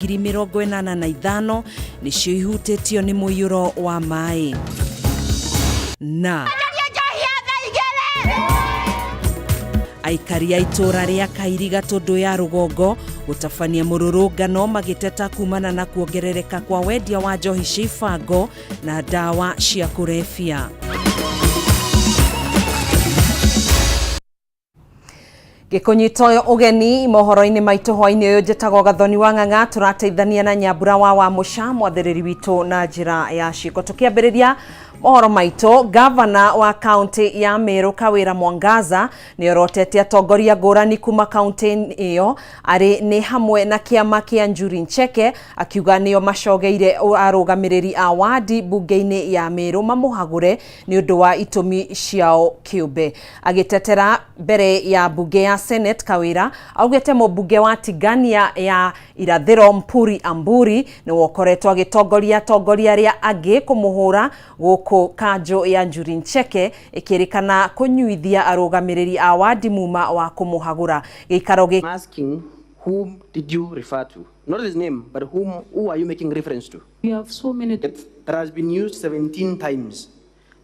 85,000 nĩcio ihutĩtio nĩ mũiyũro wa maĩ. Na aikari a itũũra rĩa Kairiga Tũndũ ya rũgongo gũtabania mũrũrũngano magĩteta kumana na kuongerereka kwa wendia wa njohi cia ibango na ndawa cia kũrebia. Gĩkũnyita ũyũ ũgeni mohoro-inĩ maitũ hwainĩ ũyũ njĩtagwo Gathoni wa Ng'ang'a tũrateithania na Nyambura wa Wamũca mwathĩrĩri witũ na njĩra ya ciĩko. Tũkĩambĩrĩria mohoro maitũ, gavana wa kaunti ya Meru Kawĩra Mwangaza nĩorotete atongoria ngũrani kuma kaunti ĩyo arĩ nĩ hamwe na kĩama kĩa Njuri Ncheke akiuga nĩo macogeire arũgamĩrĩri a wadi mbunge-inĩ ya Meru mamũhagũre nĩ ũndũ wa itũmi ciao kĩũmbe. Agĩtetera mbere ya mbunge ya Senate, Kawĩra augĩte mũmbunge wa Tigania ya Irathĩro Mpuri Amburi nĩwe ũkoretwo agĩtongoria atongoria arĩa angĩ kũmũhũra gũkũ kanjũ ya Njuri Ncheke ĩkĩrĩkana kũnyuithia arũgamĩrĩri a wadi muma wa kũmũhagũra gĩikaro gĩkĩ. I'm asking, whom did you refer to? Not his name, but whom, who are you making reference to? We have so many. That has been used 17 times.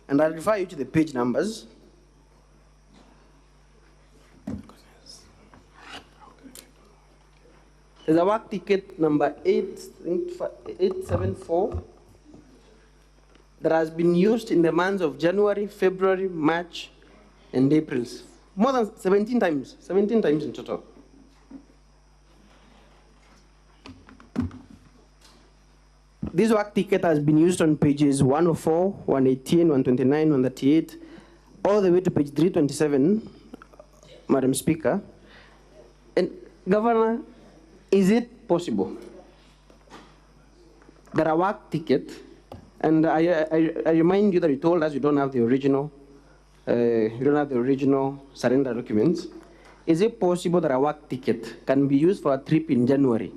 And I refer you to the page numbers. There's a work ticket number 874 that has been used in the months of January, February, March, and April. More than 17 times, 17 times in total. This work ticket has been used on pages 104, 118, 129, 138, all the way to page 327, Madam Speaker. And Governor, is it possible that a work ticket, and I remind you that you told us you don't have the original, you don't have the original surrender documents. Is it possible that a work ticket can be used for a trip in January?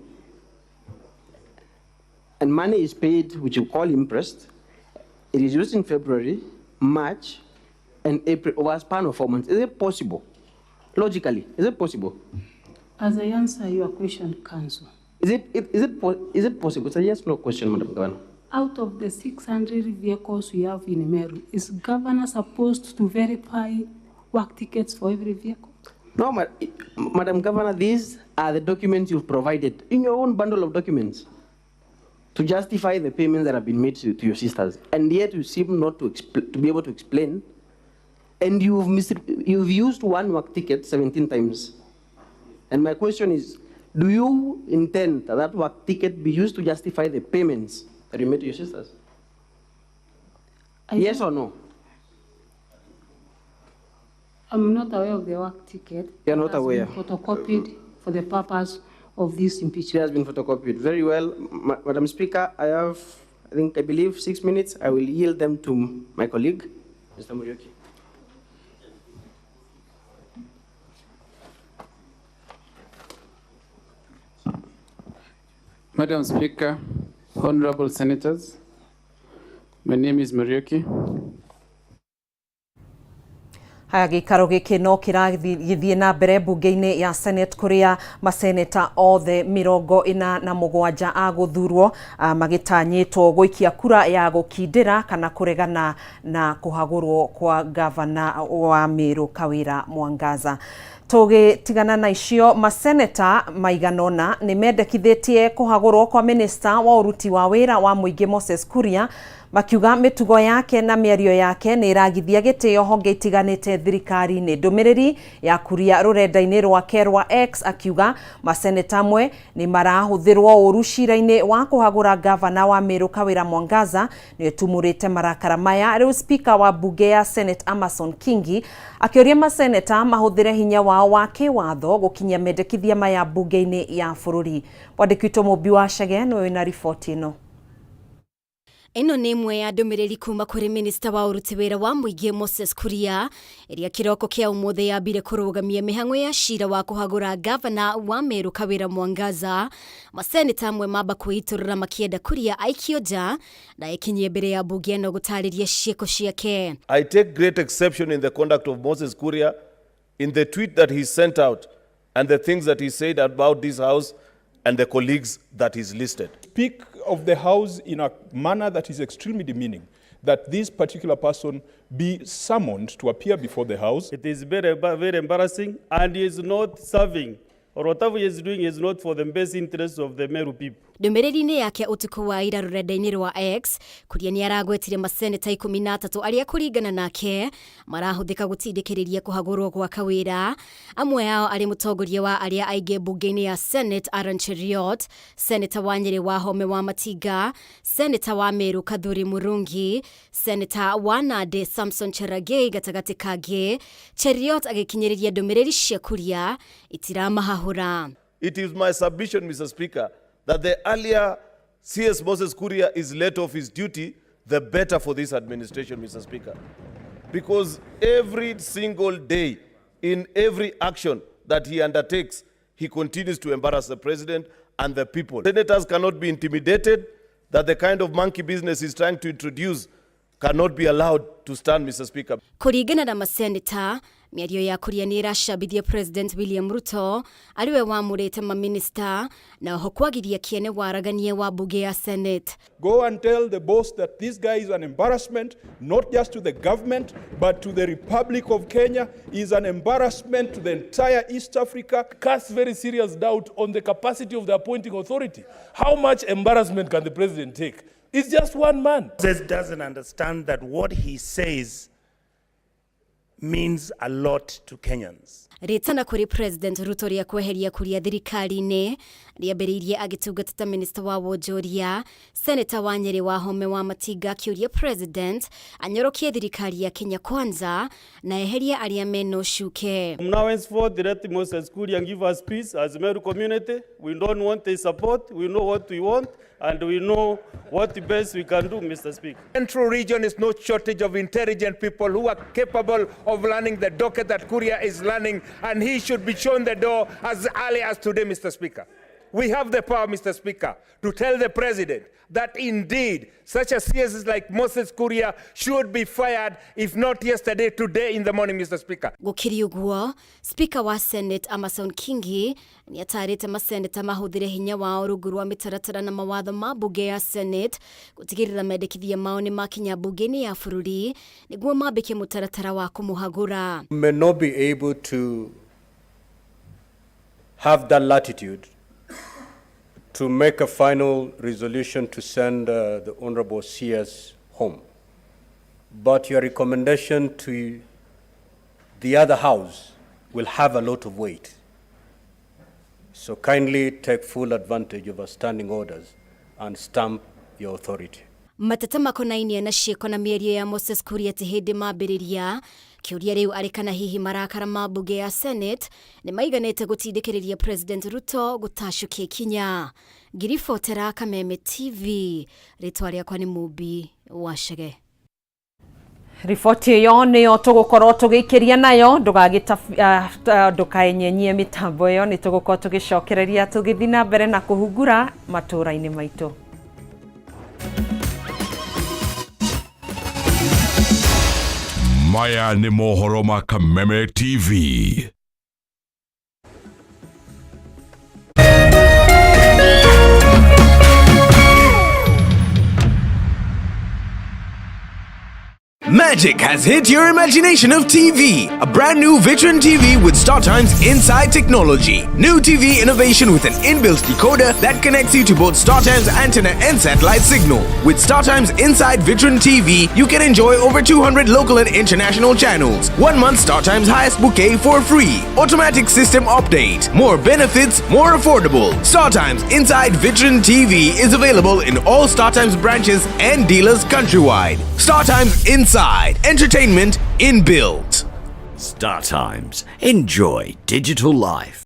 And money is paid, which you call imprest. It is used in February, March, and April over a span of 4 months. Is it possible? Logically, is it possible? As I answer your question, Counsel. Is it possible? It's a yes no question, Madam Governor. Out of the 600 vehicles we have in Meru, is Governor supposed to verify work tickets for every vehicle? No, Madam Governor, these are the documents you've provided in your own bundle of documents to justify the payments that have been made to your sisters. And yet you seem not to be able to explain. And you've used one work ticket 17 times. And my question is, do you intend that that work ticket be used to justify the payments that you made to your sisters? Yes or no? I'm not aware of the work ticket. You're not It has aware. been photocopied for the purpose of this impeachment. It has been photocopied. Very well. Madam Speaker, I have, I believe, 6 minutes. I will yield them to my colleague, Mr. Muriuki. Madam Speaker, Honorable Senators, my name is Muriuki. Haya, gĩikaro gĩkĩ no kĩrathiĩ na mbere mbunge-inĩ ya Senate kũrĩa maseneta othe 47 a gũthurwo magĩtanyĩtwo gũikia kura ya gũkindĩra kana kũregana na kũhagũrwo kwa gavana wa Meru Kawira Mwangaza. Tũgĩtigana na icio, maseneta maiganona nĩ mendekithĩtie kũhagũrwo kwa minista wa ũruti wa wĩra wa mũingĩ Moses Kuria, makiuga mĩtugo yake na mĩario yake nĩ ĩragithia gĩtĩo honge itiganĩte thirikari-inĩ. Ndũmĩrĩri ya Kuria rũrenda-inĩ rwake rwa X akiuga maseneta amwe nĩ marahũthĩrwo ũru cira-inĩ wa kũhagũra gavana wa Meru Kawira Mwangaza nĩ ĩtumũrĩte marakara maya. Rĩu speaker wa mbunge ya Senate Amason Kingi akĩũria maseneta mahũthĩre hinya wao wa kĩwatho gũkinyia mendekithia maya mbunge-inĩ ya bũrũri. Mwandĩki witũ Mũmbi wa Chege nĩwe wĩna riboti ĩno. Ĩno nĩ ĩmwe ya ndũmĩrĩri kuma kũrĩ minista wa ũruti wĩra wa mũingĩ Moses Kuria ĩrĩa kĩroko kĩa ũmũthĩ yambire kũrũgamia mĩhang'o ya cira wa kũhagũra gavana wa Meru Kawira Mwangaza. Maseneta amwe mamba kwĩitũrũra makĩenda Kuria aikio nja na ekinyie mbere ya mbunge ĩno gũtarĩria ciĩko ciake. I take great exception in the conduct of Moses Kuria in the tweet that he sent out and the things that he said about this house and the colleagues that he's listed. Speak of the House in a manner that is extremely demeaning, that this particular person be summoned to appear before the House. It is very, very embarrassing, and he is not serving, or whatever he is doing is not for the best interest of the Meru people. Ndũmĩrĩri-inĩ yake ũtukũ wa ira rũrenda-inĩ rwa X, Kuria nĩ aragwetire maseneta 13 arĩa kũringana nake marahũthĩka gũtindĩkĩrĩria kũhagũrwo gwa kawĩra. Amwe ao arĩ mũtongoria wa arĩa aingĩ mbunge-inĩ ya Senate Aaron Cheruiyot, Seneta wa Nyĩrĩ Wahome wa Matinga, Seneta wa Meru Kathuri Murungi, Seneta wa Nandi Samson Cherargei gatagatĩ kangĩ. Cheruiyot agĩkinyĩrĩria ndũmĩrĩri cia Kuria itiramahahũra. It is my submission, Mr. Speaker, that the earlier CS Moses Kuria is let off his duty, the better for this administration, Mr. Speaker. Because every single day, in every action that he undertakes, he continues to embarrass the president and the people. Senators cannot be intimidated that the kind of monkey business he's trying to introduce cannot be allowed to stand, Mr. Speaker. Kũringana na maseneta, mĩario ya Kuria nĩ ĩracambithia President William Ruto ariwe wamũrĩte maminista na oho kwagiria kĩene waragania wa mbunge ya Senate. Go and tell the boss that this guy is an embarrassment, not just to the government, but to the Republic of Kenya. He is an embarrassment to the entire East Africa. Casts very serious doubt on the capacity of the appointing authority. How much embarrassment can the president take? It's just one man. Moses doesn't understand that what he says means a lot to Kenyans. Rĩtana kũrĩ President Ruto rĩa kweheria Kuria thirikari-inĩ rĩambĩrĩirie agĩtungata ta minista wa wonjoria. Seneta wa Nyĩrĩ Wahome wa Matinga akĩũria President anyorokie thirikari ya Kenya Kwanza na eherie arĩa mena ũcuke. From now henceforth, let Moses Kuria give us peace as Meru community. We don't want his support. We know what we want, and we know what the best we can do, Mr. Speaker. Central region is no shortage of intelligent people who are capable of learning the docket that Kuria is learning, and he should be shown the door as early as today, Mr. Speaker. We have the power, Mr. Speaker, to tell the president that indeed such a CS like Moses Kuria should be fired, if not yesterday, today in the morning, Mr. Speaker. Gũkĩrĩ ũguo, Speaker wa Senate Amason Kingi nĩ atarĩte maseneta mahũthĩre hinya wao rungu rwa mĩtaratara na mawatho ma mbunge ya Senate gũtigĩrĩra mendekithia mao nĩ makinya mbunge-inĩ ya bũrũri nĩguo mambĩke mũtaratara wa kũmũhagũra. May not be able to have that latitude to make a final resolution to send the Honorable CS home. But your recommendation to the other house will have a lot of weight. So kindly take full advantage of our standing orders and stamp your authority. Mateta makonainie na ciĩko na mĩario ya Moses Kuria ti hĩndĩ mambĩrĩria. Kĩũria rĩu arĩ kana hihi marakara ma mbunge ya Senate nĩ maiganĩte gũtindĩkĩrĩria President Ruto gũtacũkia ikinya. Ngiribotera Kameme TV, rĩtwa rĩakwa nĩ Mumbi Wacege. Riboti ĩyo nĩyo tũgũkorwo tũgĩikĩria nayo, ndũkaenyenyie mĩtambo ĩyo, nĩ tũgũkorwo tũgĩcokereria tũgĩthiĩ na mbere na kũhungura matũũra-inĩ maitũ. Maya nĩ mohoro ma Kameme TV. Magic has hit your imagination of TV. A brand new Vitron TV with StarTimes Inside technology. New TV innovation with an inbuilt decoder that connects you to both StarTimes antenna and satellite signal. With StarTimes Inside Vitron TV, you can enjoy over 200 local and international channels. 1 month StarTimes highest bouquet for free. Automatic system update. More benefits, more affordable. StarTimes Inside Vitron TV is available in all StarTimes branches and dealers countrywide. StarTimes Inside. Entertainment inbuilt. Star Times. Enjoy digital life.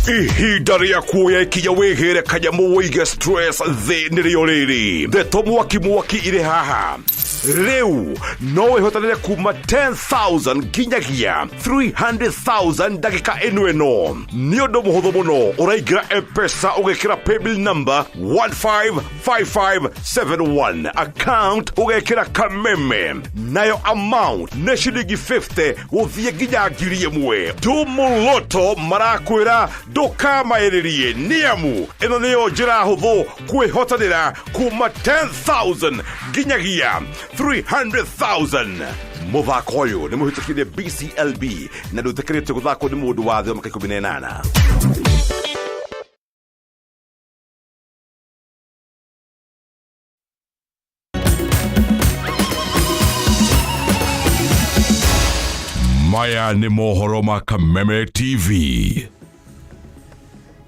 Ihinda rĩa kuoya ikinya wĩgĩre kanyamũ wĩige stress thĩ nĩrĩo rĩrĩ. Ndeto mwaki mwaki irĩ haha. Rĩu no wĩhotanĩre kuma 10,000 nginyagia 300,000 ndagĩka ĩno ĩno. Nĩ ũndũ mũhũthũ mũno, ũraingĩra M-Pesa ũgekĩra paybill number 155571, account ũgekĩra Kameme, nayo amount nĩ ciringi 50 gũthiĩ nginya 1,000. Tumuloto marakwĩra ndũkamaĩrĩrie, nĩamu ĩno nĩyo njĩra hũthũ kwĩhotanĩra kuma 10,000 nginyagia 300,000. Mũthako ũyũ nĩ mũhĩtũkire BCLB na ndũĩtĩkĩrĩtio gũthakwo nĩ mũndũ wa thĩ wa mĩaka 18. Maya nĩ mohoro ma Kameme TV.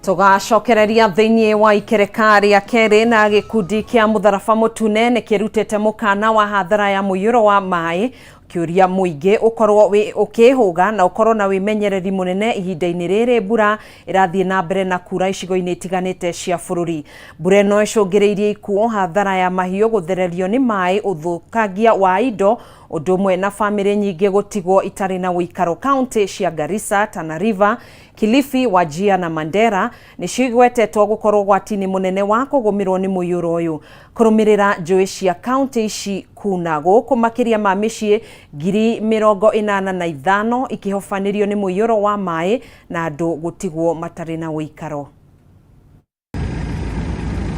Tũgacokereria thĩinĩ wa ikereka rĩa kerĩ na gĩkundi kĩa mũtharaba mũtune nĩ kĩrutĩte mũkana wa hathara ya mũiyũro wa maĩ, kĩũria mũingĩ ũkorwo ũkĩhũga na ũkorwo na wĩmenyereri mũnene ihinda-inĩ rĩrĩ mbura ĩrathiĩ na mbere na kura icigo-inĩ itiganĩte cia bũrũri. Mbura ĩno ĩcũngĩrĩirie ikuũ, hathara ya mahiũ gũthererio nĩ maĩ, ũthũkangia wa indo, ũndũ ũmwe na bamĩrĩ nyingĩ gũtigwo itarĩ na ũikaro. Kaunti cia Garissa, Tana River, Kilifi, Wajir na Mandera nĩcio igwetetwo gũkorwo ũgwati-inĩ mũnene wa kũgũmĩrwo nĩ mũiyũro ũyũ. Kũrũmĩrĩra njũĩ cia kaunti ici kuna gũkũ makĩria ma mĩciĩ 85,000 ikĩhobanĩrio nĩ mũiyũro wa maĩ na andũ gũtigwo matarĩ na ũikaro.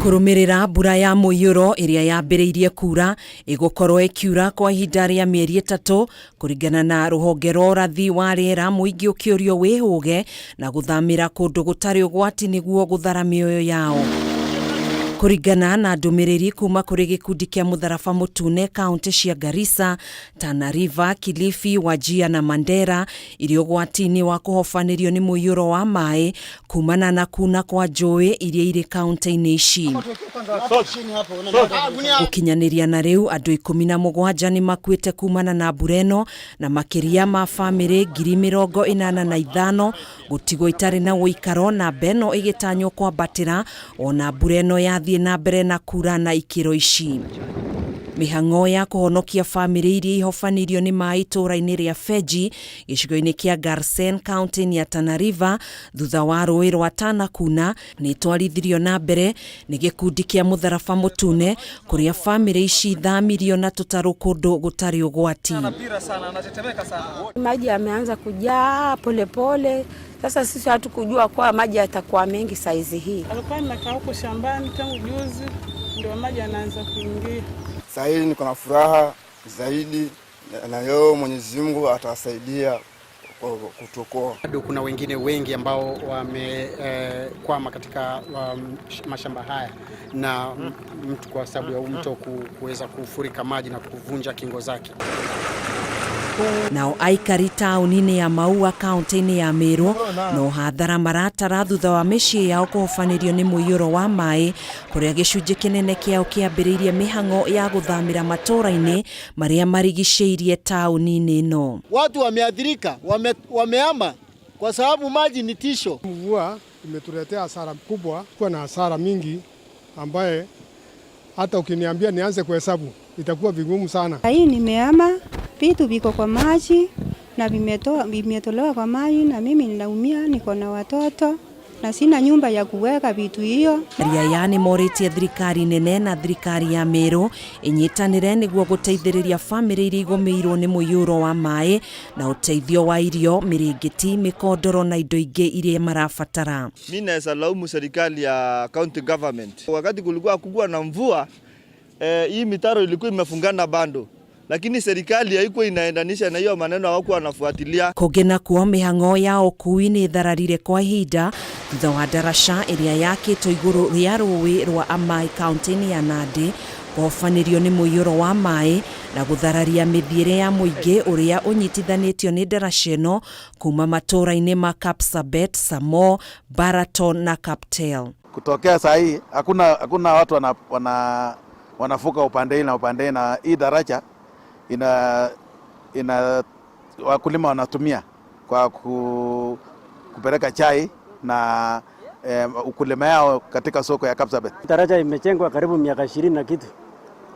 Kũrũmĩrĩra mbura ya mũiyũro ĩrĩa yambĩrĩirie kura ĩgũkorwo ĩkiura kwa ihinda rĩa mĩeri 3 kũringana na rũhonge rwa ũrathi wa rĩera, mũingĩ ũkĩũrio wĩhũge na gũthamĩra kũndũ gũtarĩ ũgwati nĩguo gũthara mĩoyo yao. Kũringana na ndũmĩrĩri kuma kũrĩ gĩkundi kĩa mũtharaba mũtune, kaunti cia Garissa, Tana River, Kilifi, Wajir na Mandera irĩ ũgwati-inĩ wa kũhobanĩrio nĩ mũiyũro wa maĩ kumana na kuna kwa njũĩ iria irĩ kaunti-inĩ ici. Gũkinyanĩria na rĩu andũ 17 nĩ makuĩte kumana na mbura ĩno na makĩria ma bamĩrĩ 85,000 gũtigwo itarĩ na ũikaro, na mbeno ĩgĩtanywo kwambatĩra ona mbura ĩno yathiĩ na mbere na kura na ikĩro ici. Mĩhang'o ya kũhonokia bamĩrĩ iria ihobanĩirio nĩ maĩ itũũra-inĩ rĩa Feji gĩcigo-inĩ kĩa Garsen kaunti-inĩ ya Tana River thutha wa rũĩ rwa Tana kuna nĩ itwarithirio na mbere nĩ gĩkundi kĩa mũtharaba mũtune kũrĩa bamĩrĩ ici ithamirio na tũtarũ kũndũ gũtarĩ ũgwati. Maji yameanza kujaa polepole. Sasa sisi hatukujua kwa maji yatakuwa mengi saizi hii. Alikuwa nimekaa huko shambani tangu juzi ndio maji yanaanza kuingia. Sasa hivi niko na furaha zaidi na leo Mwenyezi Mungu atasaidia kutuokoa. Bado kuna wengine wengi ambao wamekwama katika mashamba haya na mtu kwa sababu ya mto kuweza kufurika maji na kuvunja kingo zake. Nao aikari taũni-inĩ ya Maua kaunti-inĩ ya Meru no hathara maratara thutha wa mĩciĩ yao kũhobanĩrio nĩ mũiyũro wa maĩ kũrĩa gĩcunjĩ kĩnene kĩao kĩambĩrĩirie mĩhang'o ya gũthamĩra matũũra-inĩ marĩa marigicĩirie taũni-inĩ ĩno. Watu wameathirika, wameama kwa sababu maji ni tisho. Mvua imetuletea hasara kubwa, kuwa na hasara mingi ambaye hata ukiniambia nianze kuhesabu itakuwa vigumu sana. Hii nimeama, vitu viko kwa maji na vimetolewa kwa maji na mimi ninaumia, niko na watoto na sina nyumba ya kuweka vitu hiyo. Riaya nĩ morĩtie thirikari nene na thirikari ya Meru ĩnyitanĩre nĩguo gũteithĩrĩria bamĩrĩ iria igũmĩirwo nĩ mũiyũro wa maĩ na ũteithio wa irio, mĩrĩngĩti, mĩkondoro na indo ingĩ iria marabatara. Mimi naweza laumu serikali ya county government. Wakati kulikuwa kubwa na mvua, hii mitaro ilikuwa imefungana bando, lakini serikali haikuwa inaendanisha na hiyo maneno, hawakuwa wanafuatilia. Kũngĩ nakuo mĩhang'o ya ũkuui nĩ ĩthararire kwa ihinda thutha wa ndaraca ĩrĩa yakĩtwo igũrũ rĩa rũĩ rwa Amai kaunti-inĩ ya Nandi kũhobanĩrio nĩ mũiyũro wa maĩ na gũthararia mĩthiĩre ya mũingĩ ũrĩa ũnyitithanĩtio nĩ ndaraca ĩno kuma matũũra-inĩ ma Kapsabet, Samo, Baraton na Kaptel. Kutokea saa hii hakuna watu wanavuka upande hii na upande hii, na hii daraja ina wakulima wanatumia kwa kupeleka chai na ukulima yao katika soko ya Kapsabet. Daraja imejengwa karibu miaka 20 na kitu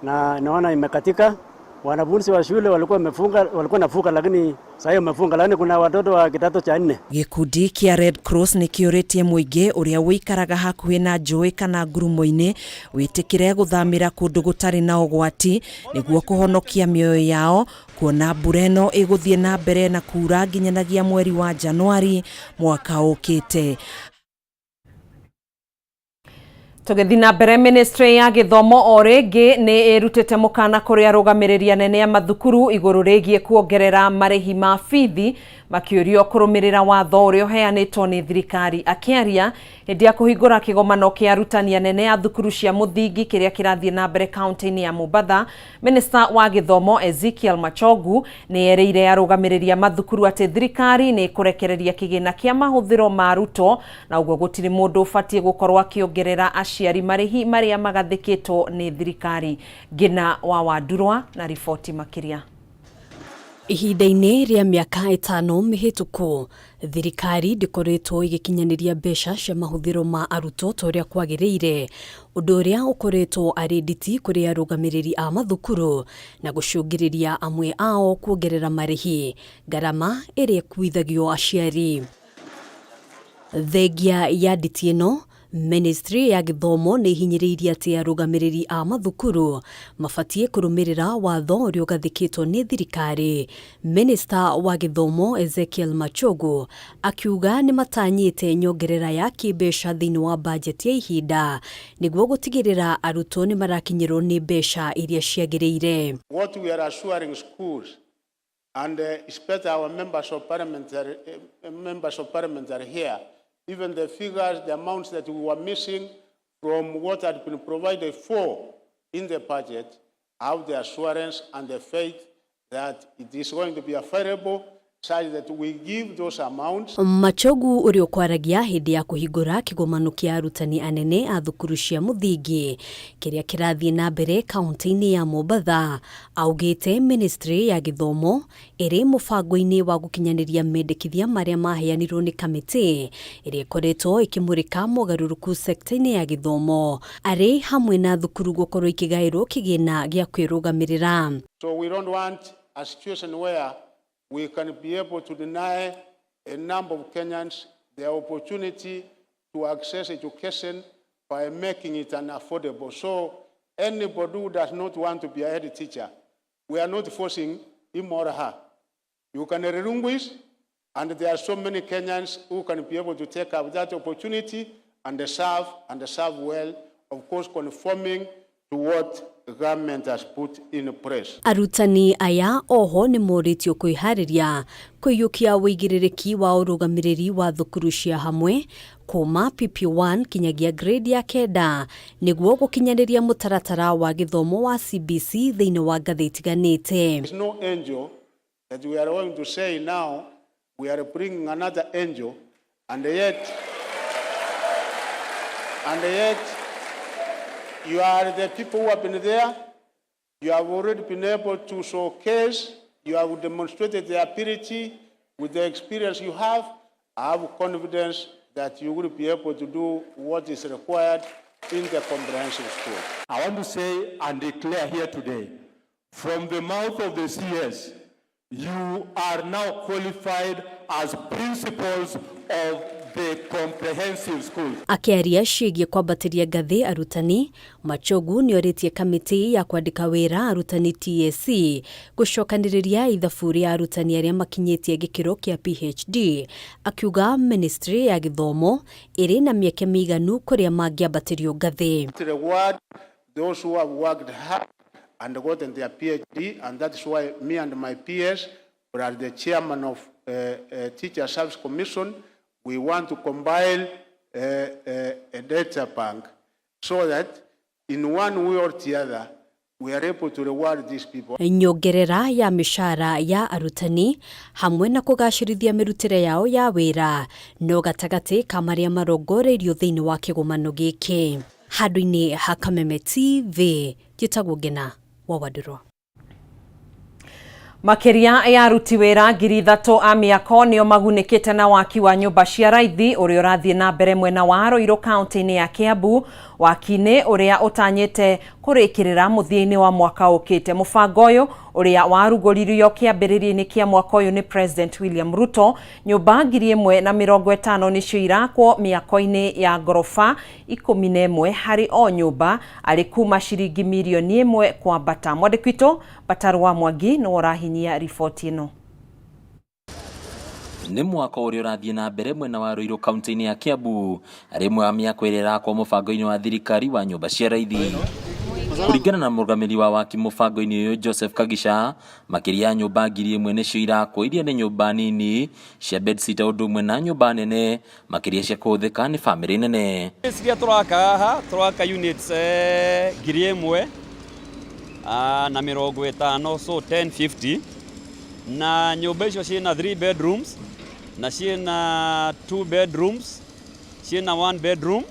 na naona imekatika. Wanafunzi wa shule walikuwa wamefunga, walikuwa navuka, lakini sasa wamefunga, lakini kuna watoto wa kidato cha nne. Gĩkundi kĩa Red Cross nĩ kĩũrĩtie mũingĩ ũrĩa ũikaraga hakuhĩ na njũĩ kana ngurumo-inĩ wĩtĩkĩre gũthamĩra kũndũ gũtarĩ na ũgwati nĩguo kũhonokia mĩoyo yao, kuona mbura ĩno ĩgũthiĩ na mbere na kuura nginyanagia mweri wa Januari mwaka ũkĩte. Tũgĩthiĩ na mbere, ministry ya gĩthomo o rĩngĩ nĩ ĩrutĩte mũkana kũrĩ arũgamĩrĩri anene a mathukuru igũrũ rĩgiĩ kuongerera marĩhi ma bithi, makĩũrio kũrũmĩrĩra watho ũrĩa ũheanĩtwo nĩ thirikari. Akĩaria hĩndĩ ya kũhingũra kĩgomano kĩa arutani anene a thukuru cia mũthingi kĩrĩa kĩrathiĩ na mbere kaunti-inĩ ya Mombatha, minista wa gĩthomo Ezekiel Machogu nĩ erĩire arũgamĩrĩri a mathukuru atĩ thirikari nĩ ĩkũrekereria kĩgĩna kĩa mahũthĩro ma arutwo, na ũguo gũtirĩ mũndũ ũbatiĩ gũkorwo akĩongerera aciari marĩhi marĩa magathĩkĩtwo nĩ thirikari. Ngina wa Wandurwa na riboti makĩria. Ihinda-inĩ rĩa mĩaka 5 mĩhĩtũku, thirikari ndĩkoretwo ĩgĩkinyanĩria mbeca cia mahũthĩro ma arutwo ta ũrĩa kwagĩrĩire, ũndũ ũrĩa ũkoretwo arĩ nditi kũrĩ arũgamĩrĩri a mathukuru na gũcũngĩrĩria amwe ao kuongerera marĩhi, ngarama ĩrĩa ĩkuithagio aciari. Thengia ya nditi ĩno, Ministry ya gĩthomo nĩ ihinyĩrĩirie atĩ arũgamĩrĩri a mathukuru mabatiĩ kũrũmĩrĩra watho ũrĩa ũgathĩkĩtwo nĩ thirikari. Minista wa gĩthomo Ezekiel Machogu akiuga nĩ matanyĩte nyongerera ya kĩmbeca thĩinĩ wa bajeti ya ihinda nĩguo gũtigĩrĩra arutwo nĩ marakinyĩrwo nĩ mbeca iria ciagĩrĩire. What we are assuring schools, and especially our members of parliament are here, even the figures, the amounts that we were missing from what had been provided for in the budget, have the assurance and the faith that it is going to be available such that we give those amounts. Machogu ũrĩa ũkwaragia hĩndĩ ya kũhingũra kĩgomano kĩa arutani anene a thukuru cia mũthingi kĩrĩa kĩrathiĩ na mbere kaunti-inĩ ya Mombatha, augĩte ministry ya gĩthomo ĩrĩ mũbango-inĩ wa gũkinyanĩria mendekithia marĩa maheanirwo nĩ kamĩtĩ ĩrĩa ĩkoretwo ĩkĩmũrĩka mogarũrũku sekta-inĩ ya gĩthomo, arĩ hamwe na thukuru gũkorwo ikĩgaĩrwo kĩgĩna gĩa kwĩrũgamĩrĩra. So we don't want a situation where we can be able to deny a number of Kenyans the opportunity to access education by making it unaffordable. So anybody who does not want to be a head teacher, we are not forcing him or her. You can relinquish, and there are so many Kenyans who can be able to take up that opportunity and serve, and serve well, of course conforming to what the government has put in place. Arutani aya oho nĩ morĩtio kwĩharĩria kũiyũkia ũigĩrĩrĩki wa ũrũgamĩrĩri wa thukuru cia hamwe kuma PP1 kinyagia grade ya 9 nĩguo gũkinyanĩria mũtaratara wa gĩthomo wa CBC thĩinĩ wa ngathĩ itiganĩte. There's no angel that we are going to say now we are bringing another angel, and yet you are the people who have been there. You have already been able to showcase, you have demonstrated the ability with the experience you have. I have confidence that you will be able to do what is required in the comprehensive school. I want to say and declare here today, from the mouth of the CS, you are now qualified as principals of the comprehensive schools. Akĩaria ciĩgiĩ kwambatĩria ngathĩ arutani, Machogu nĩorĩtie kamĩtĩ ya kwandĩka wĩra arutani TSC gũcokanĩrĩria ithabu rĩa arutani arĩa makinyĩtie gĩkĩro kĩa PhD, akiuga ministry ya gĩthomo ĩrĩ na mĩeke mĩiganu kũrĩa mangĩambatĩrio ngathĩ. To reward those who have worked hard and gotten their PhD, and that's why me and my peers, but as the chairman of Teacher Service Commission, we want to compile a data bank so that in one way or the other, we are able to reward these people. Nyongerera ya mĩcara ya arutani hamwe na kũgacĩrithia mĩrutĩre yao ya wĩra no gatagatĩ ka marĩa marongoreirio thĩinĩ wa kĩgomano gĩkĩ. Handũ-inĩ ha Kameme TV, njĩtagwo Ngina wa Wandũrwa. Makĩria ya aruti wĩra 3,000 a mĩako nĩo magunĩkĩte na waki wa nyũmba cia raithi ũrĩa ũrathiĩ na mbere mwena wa Ruiru kaunti-inĩ ya Kiambu, waki-inĩ ũrĩa ũtanyĩte Kũrĩkĩrĩra mũthia-inĩ wa mwaka ũkĩte. Mũbango ũyũ ũrĩa warugũririo kĩambĩrĩria-inĩ kĩa mwaka ũyũ nĩ President William Ruto, nyũmba 1,050 nĩcio irakwo mĩako-inĩ ya ngoroba 11 harĩ o nyũmba, arĩ kuma ciringi mirioni 1 kwambata. Mwandĩki witũ Bataru wa Mwangi nĩwe ũrahinyia riboti ĩno. Nĩ mwako ũrĩa ũrathiĩ na mbere mwena wa Ruiru kaunti-inĩ ya Kiambu, arĩ ĩmwe ya mĩako ĩrĩa ĩrakwo mũbango-inĩ wa thirikari wa nyũmba cia raithi. Kũringana na mũrũgamĩrĩri wa waki mũbango-inĩ ũyũ Joseph Kagisha, makĩria ya nyũmba 1,000 nĩcio irakwo, iria nĩ nyũmba nini cia bedsitter ũndũ ũmwe na nyũmba nene makĩria cia kũhũthĩka nĩ bamĩrĩ nene. Iria tũraka haha tũraka units 1,050, so 1050, na nyũmba icio ciĩna 3 bedrooms na ciĩna 2 bedrooms, ciĩna 1 bedroom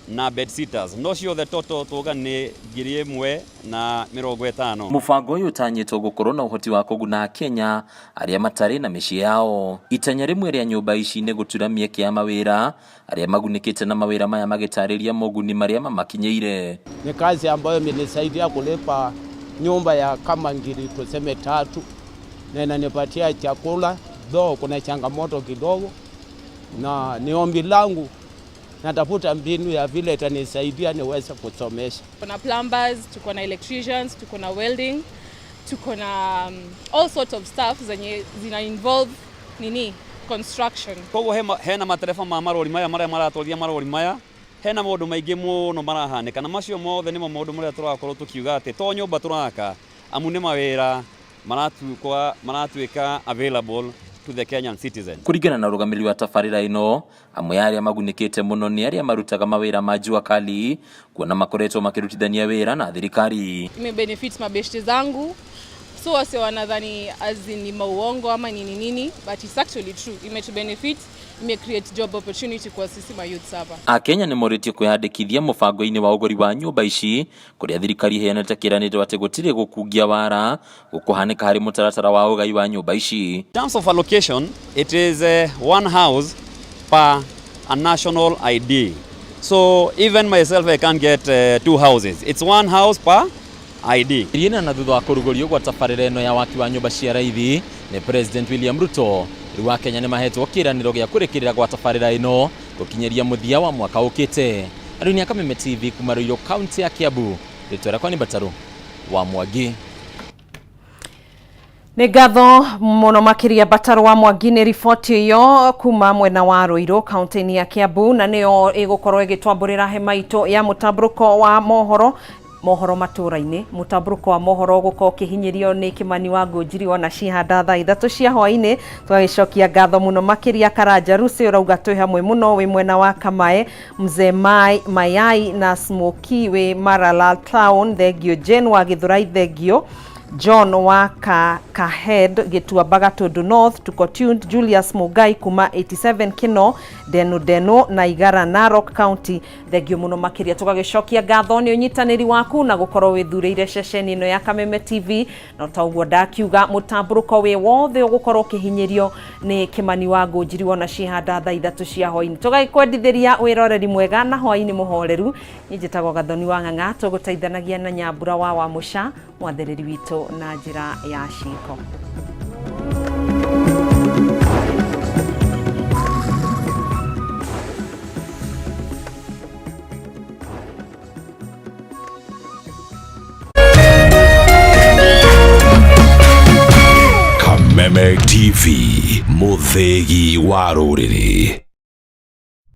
na bed sitters, no ciothe total tuga nĩ 1,050. Mũbango ũyũ ũtanyĩtwo gũkorwo na ũhoti wa kũguna Akenya arĩa matarĩ na mĩciĩ yao. Itanya rĩmwe rĩa nyũmba ici nĩ gũtura mĩeke ya mawĩra, arĩa magunĩkĩte na mawĩra maya magĩtarĩria moguni marĩa mamakinyĩire. Ni kazi ambayo imenisaidia kulipa nyumba ya kama ngiri tuseme 3, na inanipatia chakula, though kuna changamoto kidogo, na ni ombi langu natafuta mbinu ya vile itanisaidia niweze kusomesha. Tuko na plumbers, tuko na electricians, tuko na welding, tuko na all sorts of stuff zenye zina involve nini construction. Koguo hena matereba ma marori maya marĩa maratwarithia marori maya, hena maũndũ maingĩ mũno marahanĩka, na macio mothe nĩmo maũndũ marĩa tũrakorwo tũkiuga atĩ to nyũmba tũraka, amu nĩ mawĩra maratuĩka available to the Kenyan citizen. Kũringana na ũrũgamĩrĩri wa tabarĩra ĩno, amwe a arĩa magunĩkĩte mũno nĩ arĩa marutaga mawĩra ma jua kali, kuona makoretwo makĩrutithania wĩra na thirikari. Imebenefit mabeshte zangu, so wase wanadhani as in ni mauongo ama nini nini, but it's actually true. Imetubenefit, ime create job opportunity kwa sisi ma youths hapa. Akenya nĩ morĩtio kwĩyandĩkithia mũbango-inĩ wa ũgũri wa nyũmba ici, kũrĩa thirikari ĩheanĩte kĩĩranĩro atĩ gũtirĩ gũkungia wara gũkũhanĩka harĩ mũtaratara wa ũgai wa nyũmba ici. In terms of allocation, it is one house per a national ID. So even myself, I can't get 2 houses. It's one house per ID. Ĩna na thutha wa kũrugũrio gwa tabarĩra ĩno ya waki wa nyũmba cia raithi nĩ President William Ruto, rĩu Akenya nĩ mahetwo kĩĩranĩro gĩa kũrĩkĩrĩra gwa tabarĩra ĩno gũkinyĩria mũthia wa mwaka ũkĩte. Andũ nĩ a Kameme TV kuma Ruiru kaunti ya Kiambu, rĩtwa rĩakwa nĩ Bataru wa Mwangi. Nĩ ngatho mũno makĩria Bataru wa Mwangi nĩ riboti ĩyo kuma mwena wa Ruiru kaunti-inĩ ya Kiambu, na nĩyo ĩgũkorwo ĩgĩtwambũrĩra hema itũ ya mũtambũrũko wa mohoro mohoro matũra-inĩ. Mũtambũrũko wa mohoro ũgũkorwo ũkĩhinyĩrio nĩ Kĩmani wa Ngũnjiri ona cihanda thaa 3 cia hwaĩ-inĩ. Tũgagĩcokia ngatho mũno makĩria Karanja Rusi ũrauga twĩ hamwe mũno wĩ mwena wa Kamae, Mzee Mayai na Smoky wĩ Maralal Town, thengio Jane wa Gĩthũrai, thengio John wa Kahead Gĩtuamba Gatundu North, tuko tuned. Julius Mugai kuma 87 Kino Denu Denu na Igara Narok County, thengio mũno makĩria. Tũgagĩcokia ngatho nĩ ũnyitanĩri waku na gũkorwo wĩthurĩire ceceni ĩno ya Kameme TV, na ta ũguo ndakiuga mũtambũrũko wĩ wothe ũgũkorwo ũkĩhinyĩrio nĩ Kĩmani wa Ngũnjiri wona cihanda thaa 3 cia hwaĩ-inĩ. Tũgagĩkwendithĩria wĩroreri mwega na hwaĩ-inĩ mũhoreru. Niĩ njĩtagwo Gathoni wa Ng'ang'a, tũgũteithanagia na Nyambura wa Wamũca mwathĩrĩri witũ na njĩra ya ciĩko. Kameme TV, mũthĩgi wa rũrĩrĩ.